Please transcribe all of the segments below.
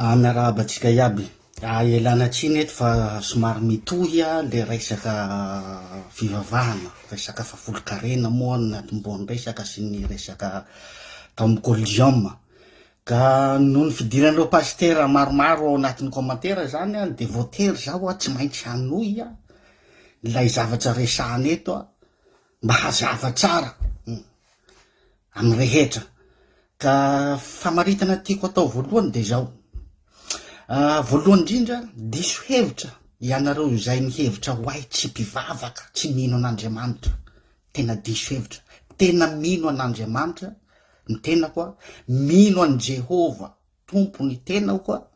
Miarahaba antsika iaby. Ialana tsiny eto fa somary mitohy le resaka fivavahana, resaka fahafolonkarena moa no natombohan'ny resaka sy ny resaka tao amin'ny Coliseum. Ka noho ny fidiran'ireo pasitera maromaro ao anatin'ny commentaire zany de voatery zaho tsy maintsy hanohy ilay zavatra resahana eto mba hazava tsara amin'ny rehetra. Ka famaritana tiako atao voalohany de zao, voalohany indrindra diso hevitra ianareo izay mihevitra ho ahy tsy mpivavaka, tsy mino an'Andriamanitra, tena diso hevitra, tena mino an'Andriamanitra ny tenako aho, mino an'i Jehovah Tompo ny tenako aho,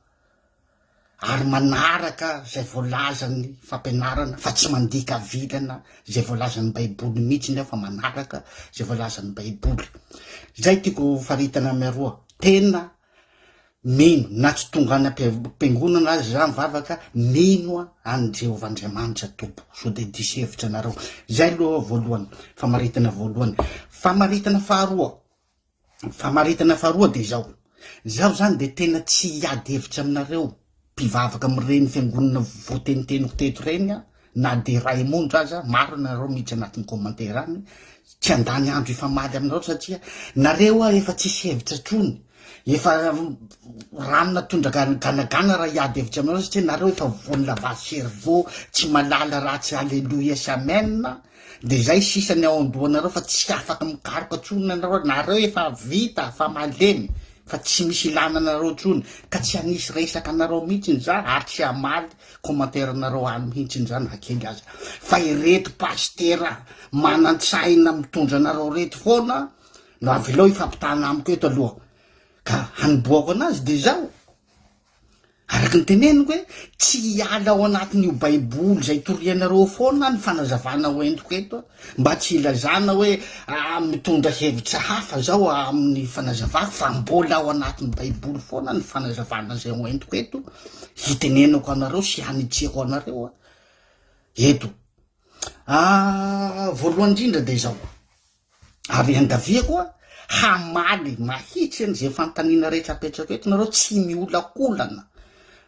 ary manaraka izay voalazan'ny fampianarana fa tsy mandika vilana izay voalazan'ny baiboly mihitsy aho fa manaraka izay voalazan'ny baiboly. Izay tiako faritana mialoha, tena mino na tsy tonga any am-piangonana aza za mivavaka, mino aho an'i Jehovah Andriamanitra Tompo, sao dia diso hevitra anareo. Izay aloha voalohany, famaritana voalohany. Famaritana faharoa, Famaritana faharoa dia izao, izaho izany dia tena tsy hiady hevitra aminareo mpivavaka amin'ireny fiangonana voateniteniko teto ireny aho, na dia iray monja aza, maro nareo miditra anatin'ny commentaire any, tsy handany andro hifamaly aminareo satria nareo aho efa tsisy hevitra intsony, efa ranona tondraka ganagana raha hiady hevitra aminareo satria nareo efa voan'ny lavage cerveau, tsy mahalala raha tsy aleloia sy amen. De zay sisa ny ao andohanareo fa tsy afaka mikaroka tsony nareo, nareo efa vita fa malemy fa tsy misy ilana anareo tsony ka tsy hanisy resaka anareo mihitsiny za ary tsy hamaly commentaire nareo any mihitsiny za na kely aza fa ireto pasitera manantsaina mitondra anareo reto foana no avelao hifampitana amiko eto aloha ka haniboako anazy de zao. Araka ny teneniko hoe tsy hiala ao anatin'io baiboly izay torianareo foana ny fanazavana ho entiko eto mba tsy hilazana hoe mitondra hevitra hafa zao amin'ny fanazavako fa mbola ao anatin'ny baiboly foana ny fanazavana izay ho entiko eto hitenenako anareo sy hanitsiako anareo eto. Voalohany indrindra dia izao. Ary iangaviako a, hamaly mahitsy an'izay fanontaniana rehetra apetrako eto nareo, tsy miolakolana,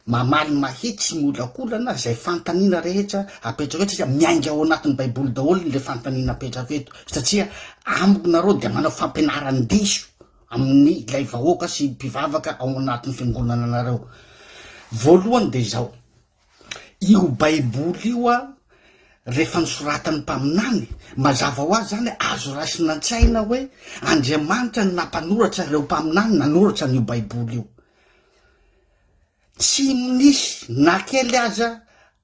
mamaly mahitsy tsy miolakolana izay fanontaniana rehetra apetrako eto satria miainga ao anatin'ny baiboly daholo le fanontaniana apetrako eto satria amiko nareo dia manao fampianaran-diso amin'ny ilay vahoaka sy mpivavaka ao anatin'ny fiangonana anareo. Voalohany dia izao, Io baiboly io a rehefa nosoratan'ny mpaminany, mazava ho azy zany azo raisina an-tsaina hoe Andriamanitra no nampanoratra ireo mpaminany nanoratra an'io baiboly io. Tsy nisy na kely aza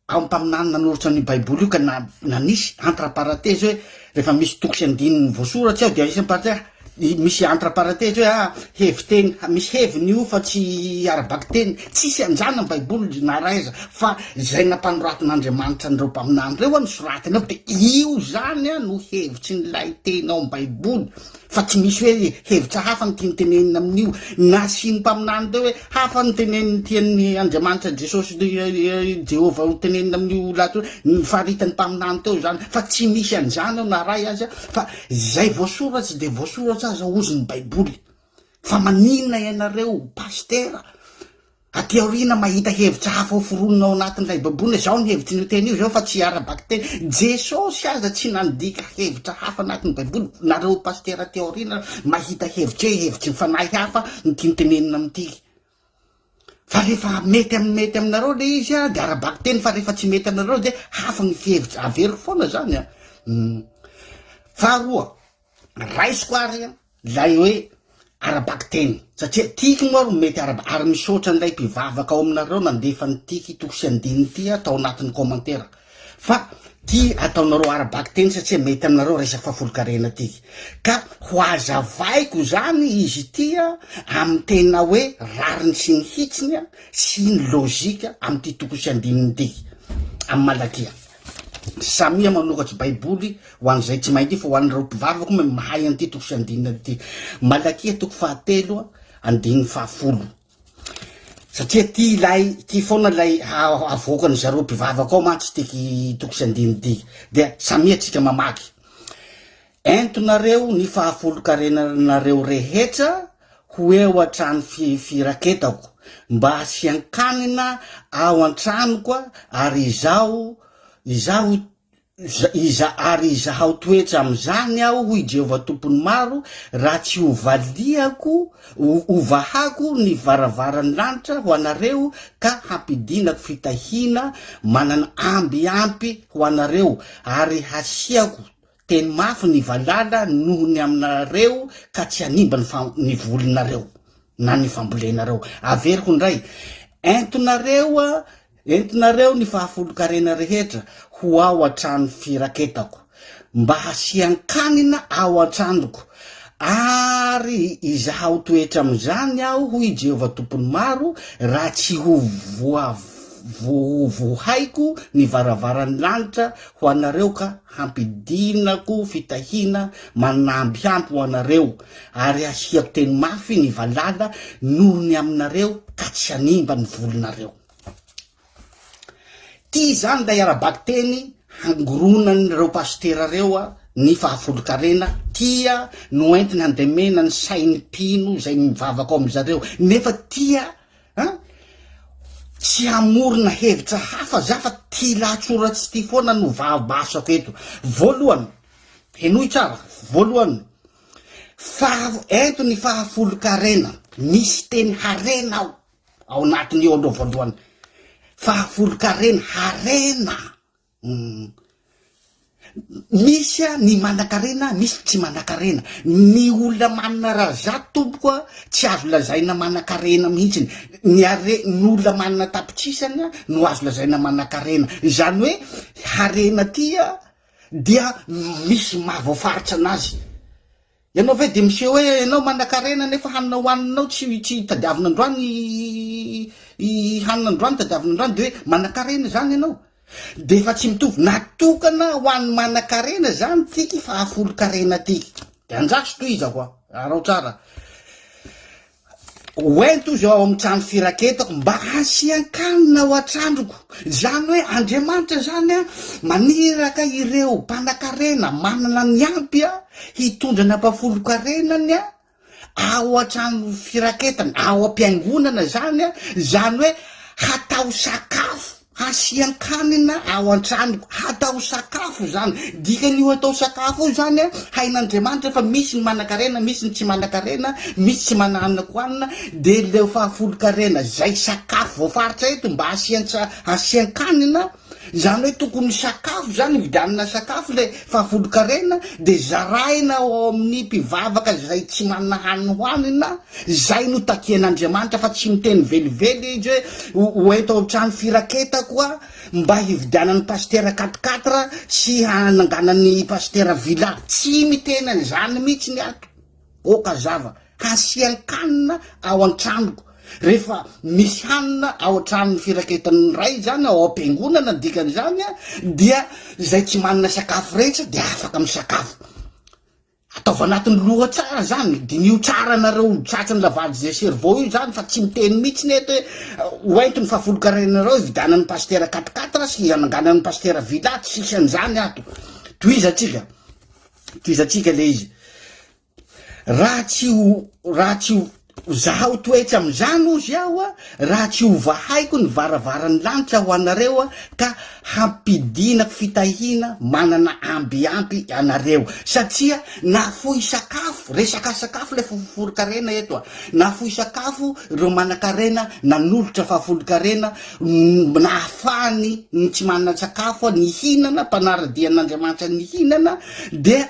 ao mpaminany nanoratra an'io baiboly io ka na nanisy entre parenthèse hoe rehefa misy toko sy andininy voasoratra ao dia asiana parenthèse Misy entre parenthèse hoe ah heviteny, misy heviny io fa tsy ara-bakiteny. Tsisy an'izany am baiboly na ary aiza fa izay nampanoratin'Andriamanitra an'ireo mpaminany ireo no soratiny ao de io zany no hevitrin'ilay teny ao am baiboly fa tsy misy hoe hevitra hafa no tiany tenenina amin'io. Nasian'ny mpaminany teo hoe hafa no teneniny tian'ny Andriamanitra Jesosy Jehovah ho tenenina amin'io lahatsoratra, ny faritan'ny mpaminany teo zany fa tsy misy an'izany ao na ray aza fa Izay voasoratsy dia voasoratra aza hozy ny baiboly. Fa maninona ianareo pasitera aty aoriana mahita hevitra hafa ho foronina ao anatin'ilay baiboly hoe zao ny hevitrin'io teny io zao fa tsy ara-bakiteny. Jesosy aza tsy nandika hevitra hafa anatin'ny baiboly. Nareo pasitera aty aoriana mahita hevitra hoe hevitry ny fanahy hafa no tiany tenenina amin'ity. Fa rehefa mety amin'ny mety aminareo le izy a, de ara-bakiteny fa rehefa tsy mety aminareo de hafa ny fihevitra, averiko foana zany a. Faharoa, raisiko ary lay hoe ara-bakiteny satria tiako moa ro mety ara ary misaotra an'ilay mpivavaka ao aminareo nandefa an'ity toko sy andininy ity tao anatin'ny commentaire. Fa ty ataonareo ara-bakiteny satria mety aminareo resaka fahafolonkarena ty. Ka ho azavaiko zany izy ity amin'ny tena hoe rariny sy ny hitsiny sy ny lojika amin'ity toko sy andininy ity. Amin'ny Malakia. Samia manokatry baiboly ho an'izay tsy mahay ity fa ho an'ireo mpivavaka moa mahay an'ity toko sy andininy ity. Malakia toko fahatelo andininy fahafolo. Satria ty ilay, ty foana ilay avoakan'ny zareo mpivavaka ao mantsy ty toko sy andininy ty. Dia samia tsika mamaky. Entonareo ny fahafolon-karenanareo rehetra ho eo an-trano firaketako. mba hasian-kanina ao an-tranoko ary izaho, izaho, iza, ary izahao toetra amin'izany aho, hoy Jehovah Tompon'ny maro, raha tsy hovaliako, hovahako ny varavaran'ny lanitra ho anareo ka hampidinako fitahiana manana amby ampy ho anareo, ary hasiako teny mafy ny valala noho ny aminareo ka tsy hanimba ny ny volinareo na ny fambolenareo. Averiko indray, entinareo entinareo ny fahafolon-karena rehetra ho ao an-trano firaketako, mba hasian-kanina ao an-tranoko, ary izahao toetra amin'izany aho, hoy i Jehovah Tompon'ny maro, raha tsy ho voa vohaiko ny varavaran'ny lanitra ho anareo ka hampidinako fitahiana manambihamby ho anareo, ary hasiako teny mafy ny valala noho ny aminareo ka tsy hanimba ny volonareo. Ty izany ilay ara-bakiteny hangoronan'ireo pasitera ireo ny fahafolon-karena, tia no entiny handemena ny sain'ny mpino izay mivavaka ao amin'izareo, nefa tia An! Tsy hamorona hevitra hafa za fa ty lahatsoratsy ty foana no vahabasako eto. Voalohany, henoy tsara, voalohany, faha, ento ny fahafolon-karena, misy teny harena ao, ao anatin'io aloha voalohany, fahafolon-karena, harena. Misy ny manankarena, misy tsy manankarena. Ny olona manana raha tompoko a, tsy azo lazaina manankarena mihitsiny. Ny hare- ny olona manana tapitrisany no azo lazaina manankarena. Izany hoe harena ty a dia misy maha voafaritra anazy. Ianao ve dia miseho hoe ianao manankarena nefa hanina hohaninao tsy tsy tadiavina androany i hanina androany tadiavina androany dia hoe manankarena izany ianao? Dia efa tsy mitovy. Natokana ho an'ny manankarena izany tiky fahafolon-karena tiky. Dia andraso tohizako a, araho tsara. Hoento izy ao amin'ny trano firaketako mba hasian-kanina ao an-tranoko. Izany hoe Andriamanitra izany maniraka ireo mpanankarena manana ny ampy hitondra ny ampahafolon-karenany ao an-trano firaketana, ao am-piangonana izany, izany hoe hatao sakafo. Hasian-kanina ao an-tranoko. Hatao sakafo izany. Dikan'io hatao sakafo io izany, hain'Andriamanitra fa misy ny manan-karena, misy ny tsy manan-karena, misy tsy manana hohanina, dia ileo fahafolon-karena izay sakafo voafaritra eto mba hasian-tsa- hasian-kanina, izany hoe tokony sakafo izany, hividianana sakafo ilay fahafolon-karena, dia zaraina ao amin'ny mpivavaka izay tsy manana hanina hohanina. Izay no takian'Andriamanitra fa tsy miteny velively izy hoe ho ento ao an-trano firaketako aho mba hividianan'ny pasitera quatre quatre sy hananganan'ny pasitera villa. Tsy miteny an'izany mihitsy ny ato. Ok hazava. Hasian-kanina ao an-tranoko. Rehefa misy hanina ao an-tranon'ny firaketan'ny Ray izany, ao am-piangonana ny dikan'izany, dia izay tsy manana sakafo rehetra dia afaka misakafo. Ataovy anatin'ny loha tsara zany, diniho tsara nareo tratry ny lavage de cerveau io zany fa tsy miteny mihitsy eto hoe hoento ny fahafolonkarenareo hividianan'ny pasitera quatre quatre sy hananganan'ny pasitera villa, tsisy an'izany ato. Tohizantsika, tohizantsika le izy. Raha tsy ho, raha tsy ho, Zahao toetra amin'izany, hozy aho, raha tsy hovahaiko ny varavaran'ny lanitra ho anareo ka hampidinako fitahiana manana amby ampy anareo. Satria nafoy sakafo, resaka sakafo ilay fofoforon-karena eto a, nafoy sakafo ireo manan-karena nanolotra fahafolon-karena nahafahany ny tsy manan-tsakafo nihinana, mpanara-dia an'Andriamanitra nihinana, dia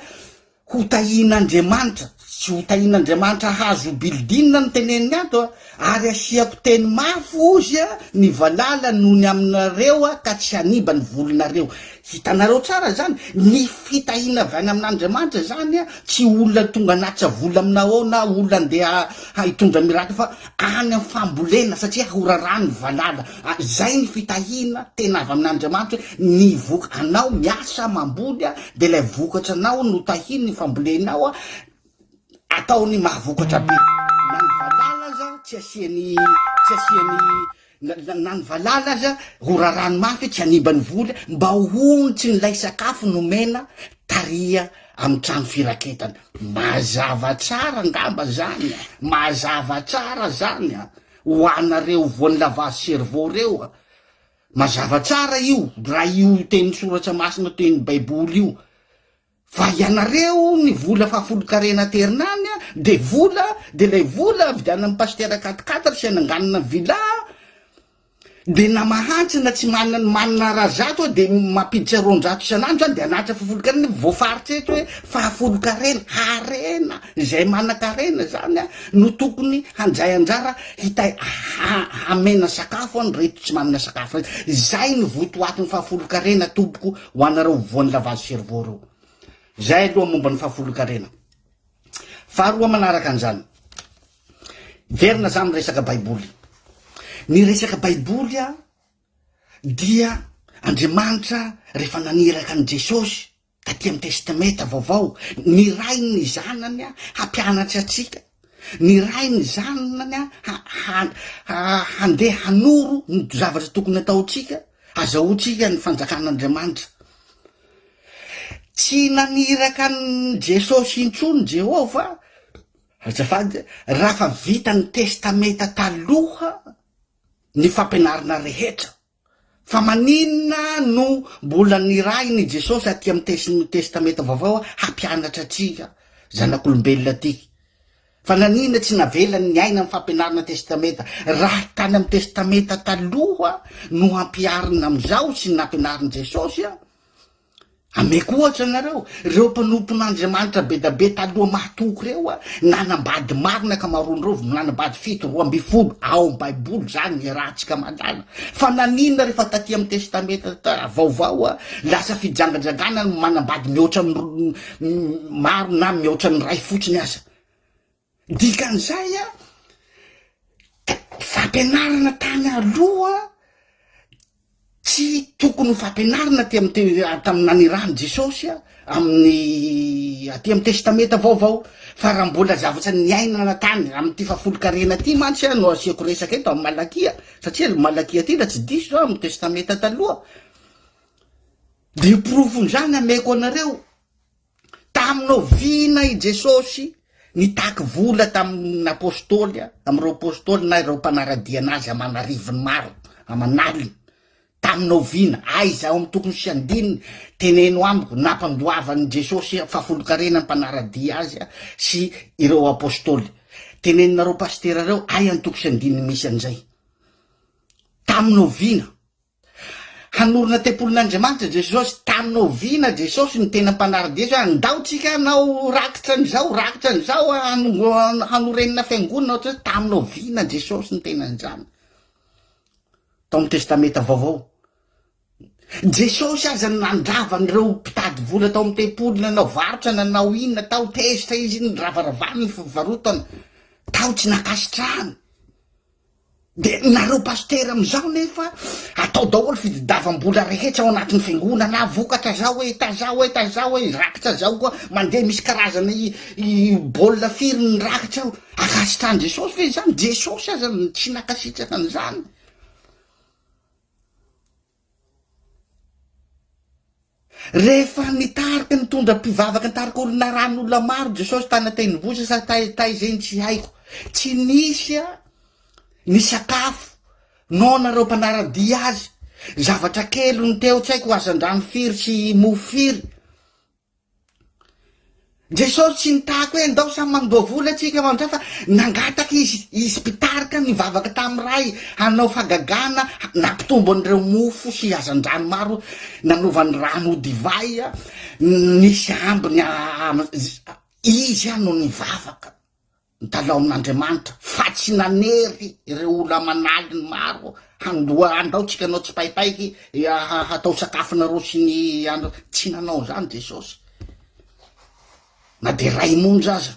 Ho tahian'Andriamanitra, tsy ho tahian'Andriamanitra hahazo building no teneniny ato a, ary asiako teny mafy ozy a ny valala noho ny aminareo a ka tsy hanimba ny volonareo. Hitanareo tsara izany? Ny fitahiana avy any amin'Andriamanitra izany a tsy olona tonga hanatitra vola aminao ao na olona andeha hitondra miracle fa any amin'ny fambolena satria ho raràn'ny valala. Izay ny fitahiana tena avy amin'Andriamanitra hoe ny voka anao miasa mamboly a de ilay vokatra anao no tahiny ny fambolenao a ataony mahavokatra be na ny valala aza tsy asiany tsy asiany na ny valala aza ho rarany mafy tsy hanimba ny voly mba ho hontsin'ilay sakafo nomena taria amin'ny trano firaketana mazava tsara angamba zany a mazava tsara zany a. Ho anareo voan'ny lavage cerveau reo a! Mazava tsara io raha io tenin'ny soratra masina tenin'ny baiboly io. Fa ianareo ny vola fahafolonkarena aterina any a, de vola, de lay vola avidianan'ny pasitera quatre quatre sy ananganana villa, de na mahantra na tsy manana ny manana raha zato a de mampiditra 200 isan'andro zany de anatra fahafolonkarena nefa voafaritra eto hoe fahafolonkarena, harena, izay manan-karena zany a no tokony handray anjara hita hamena sakafo an reto tsy manana sakafo reto, zay no votoatin'ny fahafolonkarena tompoko ho anareo voan'ny lavage cerveau reo. Zay aloha momba ny fahafolonkarena. Faharoa manaraka an'izany, verina za miresaka baiboly. Ny resaka baiboly a dia Andriamanitra rehefa naniraka an'i Jesosy taty amin'ny testamenta vaovao, nirahiny ny zanany hampianatra antsika, nirahiny ny zanany handeha hanoro ny zavatra tokony hataontsika, hazahoantsika ny fanjakan'Andriamanitra. Tsy naniraka an'i Jesosy intsony Jehovah, azafady, raha fa vita ny testamenta taloha ny fampianarana rehetra. Fa maninona no mbola nirahin' i Jesosy aty amin'ny Testamenta Vaovao hampianatra antsika zanak'olombelona aty? Fa naninona tsy navelany niaina ny fampianarana Testamenta raha tany amin'ny Testamenta Taloha no hampiharina amin'izao sy nampianarin'i Jesosy? Ameko ohatra anareo, reo mpanompon'Andriamanitra bedabe taloha mahatoky reo a, nanambady maro ny ankamaroan'ireo, nanambady fito, 12, ao am baiboly zany iarahantsika mahalala. Fa naninona rehefa taty am testamenta vaovao a, lasa fijangajangana ny manambady mihoatra ny maro na mihoatra ny iray fotsiny aza. Dikan'izay a, fampianarana tany aloha tsy tokony ho fampianarana aty amy te- tamin'ny nanirahan'i Jesosy a, amin'ny aty amy testamenta vaovao, fa raha mbola zavatra niainana tany amin'ity fahafolonkarena ty mantsy a no asiako resaka eto amy Malakia, satria Malakia ty raha tsy diso zaho amy testamenta taloha, de porofon'izany ameko anareo. Tamin'ny oviana i Jesosy nitaky vola tamin'ny apostoly, tamin'ireo apostoly na ireo mpanara-dia an'azy aman'arivony maro, aman'aliny? Tamin'ny oviana? Aiza? Ao amin'ny tokony sy andininy? Teneno amiko, nampandoavan'i Jesosy fahafolonkarena ny mpanara-dia azy sy ireo apostoly. Teneninareo pasitera ireo, aiza ny toko sy andininy misy an'izay? Tamin'ny oviana? Hanorina tempolin'Andriamanitra Jesosy. Tamin'ny oviana Jesosy no tena mpanara-dia hoe andao tsika hanao rakitra an'izao, rakitra an'izao, hanorenana fiangonana ohatr'izao. Tamin'ny oviana Jesosy no tena an'izany? Tao amin'ny Testamenta Vaovao. Jesosy aza nandrava an'ireo mpitady vola tao amin'ny tempoly, nanao varotra, nanao inona tao, tezitra izy, niravaravany ny fivarotana tao, tsy nankasitrahany. De nareo pasitera amizao nefa atao daholo fididavam-bola rehetra ao anatin'ny fiangonana, vokatra zao e, tazao e, tazao e, rakitra zao koa, mandeha misy karazana i baolina firy ny rakitra ao, ankasitrahan'i Jesosy ve izany? Jesosy aza tsy nankasitraka an'izany. Rehefa nitarika nitondra mpivavaka nitarika olona ran'olona maro Jesosy tany an-tendrombohitra sa taiza iny tsy haiko. Tsy nisy ny sakafo noana ireo mpanara-dia azy. Zavatra kely no teo tsy haiko hazandrano firy sy mofo firy. Jesosy tsy nitaky hoe ndao samy mandoa vola tsika mandray fa nangataka izy, izy mpitarika nivavaka tamin'ny Ray hanao fagagana nampitombo an'ireo mofo sy hazandrano maro nanova ny rano ho divay, nisy ambiny izy no nivavaka. Mitalaho amin'Andriamanitra fa tsy nanery ireo olona aman'aliny maro handoa andao tsika hanao tsipaipaiky hatao sakafonareo sy ny andro tsy nanao izany Jesosy na de ray monja aza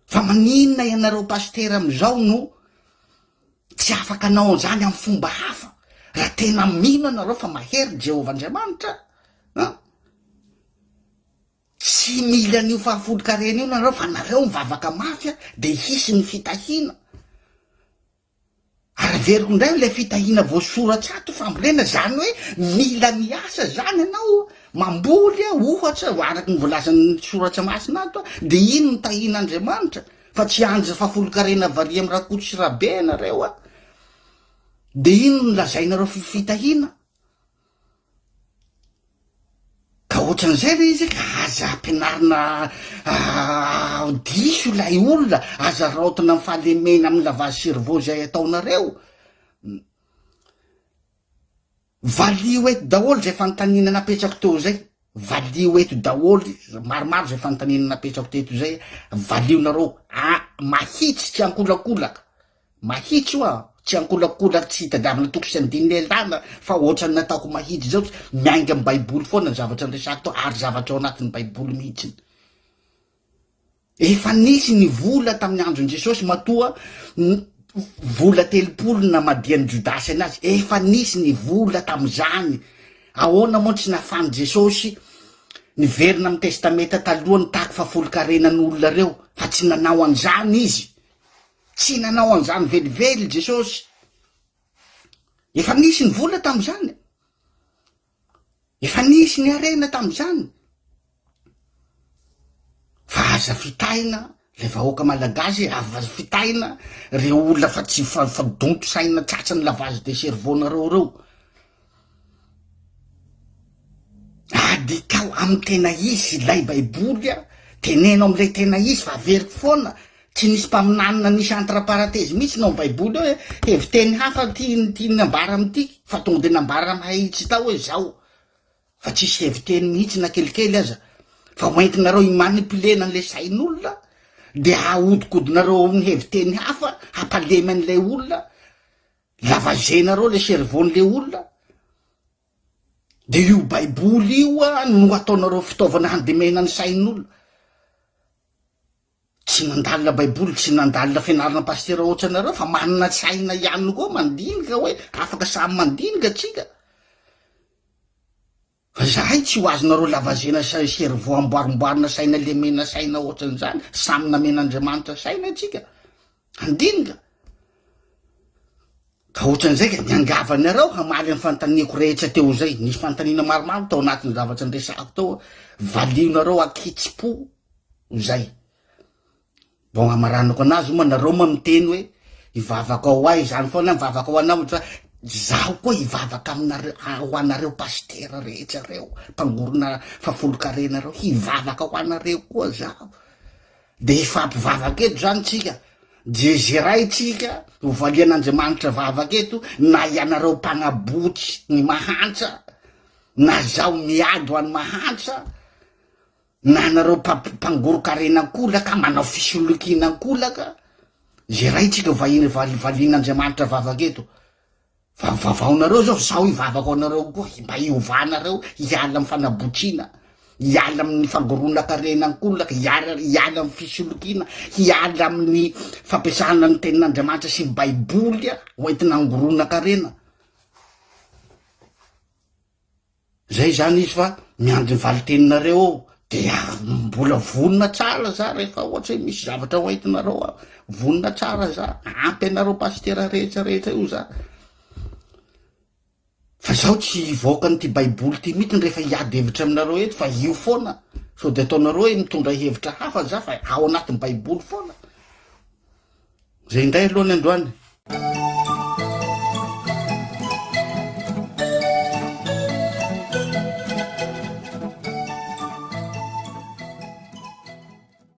fa maninona ianareo pasitera amizao no tsy afaka anao an'izany amin'ny fomba hafa raha tena mino anareo fa mahery Jehovah Andriamanitra an Tsy mila an'io fahafolonkarena io nareo fa nareo mivavaka mafy de hisy ny fitahiana. Ary averiko indray ilay fitahiana voasoratra ato fambolena zany hoe mila miasa zany ianao mamboly ohatra araka ny voalazan'ny soratra masina ato de iny no tahian'Andriamanitra. Fa tsy hiandry fahafolonkarena varia am Rakoto sy Rabe ianareo a! De ino no lazainareo fitahiana? Ka ohatran'izay ve izy ka aza ampianarina diso ilay olona, aza raotina amin'ny fahalemena amin'ny lavage cerveau izay ataonareo. Valio eto daholo izay fanontaniana napetrako teo izay, valio eto daholo, maromaro izay fanontaniana napetrako teto izay, valionareo a mahitsy tsy ankolakolaka, mahitsy hoa, tsy ankolakolaka tsy itadiavana toko sy andininy elana fa ohatran'ny nataoko mahitsy izao, miainga amin'ny baiboly foana ny zavatra niresahako teo ary zavatra ao anatin'ny baiboly mihitsiny. Efa nisy ny vola tamin'ny andron'i Jesosy matoa vola 30 namadihan'i Jodasy anazy, efa nisy ny vola tamin'izany, ahoana moa tsy nahafahan'i Jesosy niverina amin'ny testamenta taloha nitaky fahafolonkarenan'olona ireo fa tsy nanao an'izany izy, tsy nanao an'izany velively Jesosy, efa nisy ny vola tamin'izany. Efa nisy ny harena tamin'izany fa aza fitahina le vahoaka malagasy e, aza fitahina reo olona fa tsy fa fa donto saina tratran'ny lavage de cerveau nareo reo. Adikao amin'ny tena izy ilay baiboly a, teneno am'ilay tena izy fa averiko foana, tsy nisy mpaminany nanisy entre parenthèse mihitsy ny ao baiboly ao hoe heviteny hafa ty tiany ambara amin'ity fa tonga de nambara mahitsy tao hoe zao fa tsisy heviteny mihitsy na kelikely aza fa hoentinareo hi-manipuler-na an'le sain'olona de ahodikodinareo amin'ny heviteny hafa hampalemy an'ilay olona, lavazenareo le cerveau-n'le olona. De io baiboly io no ataonareo fitaovana handemena ny sain'olona. Tsy nandalina baiboly, tsy nandalina fianarana pasitera ohatranareo fa manana saina ihany koa mandinika hoe afaka samy mandinika tsika. Fa zahay tsy ho azonareo lavazena cerveau amboarimboarina saina lemena saina ohatran'izany, samy namen'Andriamanitra saina tsika. Handinika. Ka ohatran'izay ka miangavy anareo hamaly ny fanontaniako rehetra teo izay. Nisy fanontaniana maromaro tao anatin'ny zavatra niresahako tao, valionareo ankitsim-po izay. Bon hamaranako anazy moa nareo moa miteny hoe hivavaka ho ahy izany foana, mivavaka ho anao fa zaho koa hivavaka aminareo ho anareo pasitera rehetra reo, mpangorona fahafolonkarena reo, hivavaka ho anareo koa zaho. De hifampivavaka eto zany tsika, de ze ray tsika ho valian'Andriamanitra vavaka eto, na ianareo mpanabotsy ny mahantra, na zaho miady ho an'ny mahantra, na anareo mpangoron-karena ankolaka, manao fisolokiana ankolaka, ze ray tsika vahiny valian'Andriamanitra vavaka eto. Fa vavaonareo zao, zaho hivavaka ho anareo koa mba hiovanareo hiala amin'ny fanabotriana, hiala amin'ny fangoronan-karena ankolaka, hiala hiala amin'ny fisolokiana, hiala amin'ny fampiasana ny tenin'Andriamanitra sy ny baiboly hoentina hangoronan-karena. Zay zany izy fa miandry ny valiteninareo eo de mbola vonona tsara za rehefa ohatra hoe misy zavatra ho entinareo aho, vonona tsara za, ampy anareo pasitera rehetra rehetra io za, fa zaho tsy hivoaka an'ity baiboly ty mihitsy rehefa hiady hevitra aminareo eto fa io foana, sao de ataonareo hoe mitondra hevitra hafa za fa ao anatin'ny baiboly foana. Zay indray aloha ny androany.